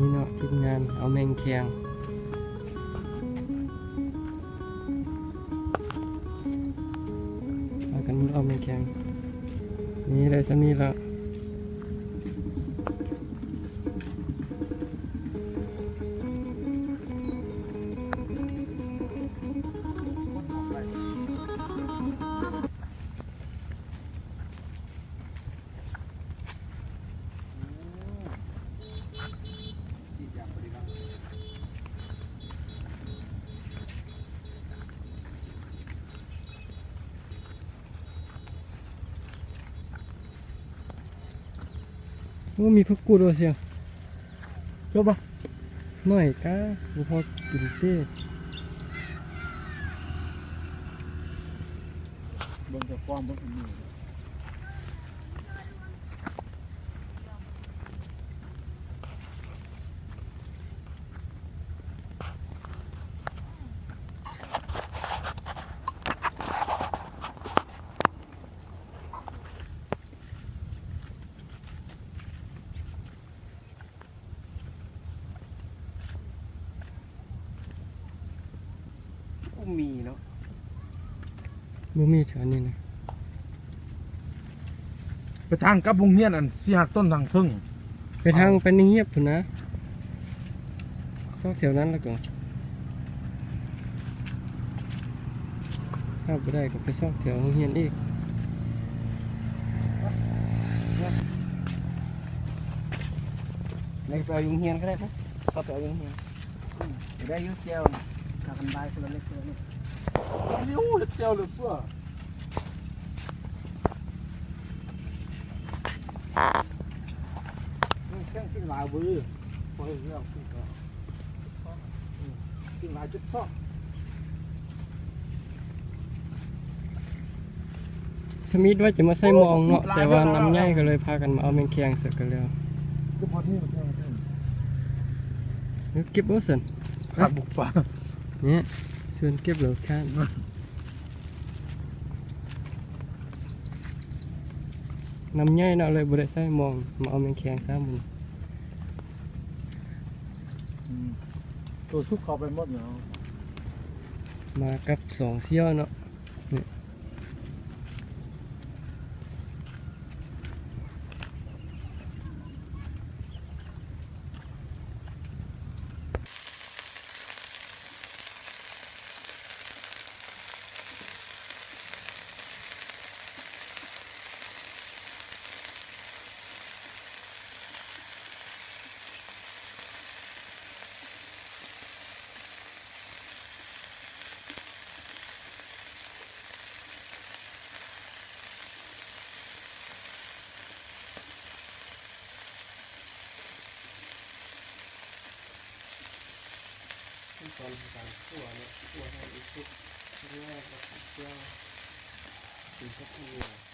ນີ້ເນາະ ທີມງານເອົາແມງແຄງ ພາກັນເອົາແມງແຄງ ນີ້ໄດ້ສ່ຳນີ້ລະ. ໂອ້ ມີຜັກກູດບໍ່ຊຽງ? ຈົບບໍ່? ໜ້ອຍກະ ບໍ່ພໍກິນເຕ້. ເບິ່ງແຕ່ຄວາມບໍ່ມີ. ບໍ່ມີເນາະ ບໍ່ມີແຖວນີ້ນະ. ໄປທາງກັບໂຮງຮຽນ ອັນສີ່ຫ້າຕົ້ນທາງເທິງ ໄປທາງ ເອົາ ໄປໃນຫຽບພຸ້ນນະ ຊອກແຖວນັ້ນແລ້ວກໍ ຖ້າບໍ່ໄດ້ກໍໄປຊອກແຖວໂຮງຮຽນອີກ. ໄປເອົາຢູ່ໂຮງຮຽນກໍໄດ້ ໄປ ເຂົ້າໄປເອົາຢູ່ໂຮງຮຽນ. ອືມ ໄດ້ຢູ່ແຈ່ວ ພາກັນບາຍຄົນລະເລັກຄົນລະນ້ອຍ. ນີ້ ໂອ້ ເຮັດແຈ່ວເລີຍເພື່ອ ແຂ້ງກິນຫຼາຍເວີຍ ພໍເຮັດແລ້ວກິນກໍ ອືມ ກິນຫຼາຍຈຸດພໍ. ທຳອິດວ່າຈະມາໃສ່ມອງເນາະ ແຕ່ວ່ານ້ຳໃຫຍ່ກໍເລີຍພາກັນມາເອົາແມງແຄງຊະກໍແລ້ວ. ເກັບເອົາຊັ້ນ ຂ້າບຸກປ່າ ນີ້ ຊວນເກັບແລ້ວຄ້ານ ນ້ຳໃຫຍ່ເນາະ ເລີຍບໍ່ໄດ້ໃສ່ມອງ ມາເອົາແມງແຄງຊ້ຳ. ອືມ ໂຕສຸກເຂົ້າໄປໝົດແລ້ວ ມາກັບສອງສ່ຽວເນາະ. ນີ້ ຂັ້ນຕອນຂອງການຂົ້ວເນາະ ຂົ້ວໃຫ້ມັນສຸກ ແລ້ວກໍເຈີ ເປັນສັກເຫຼືອ.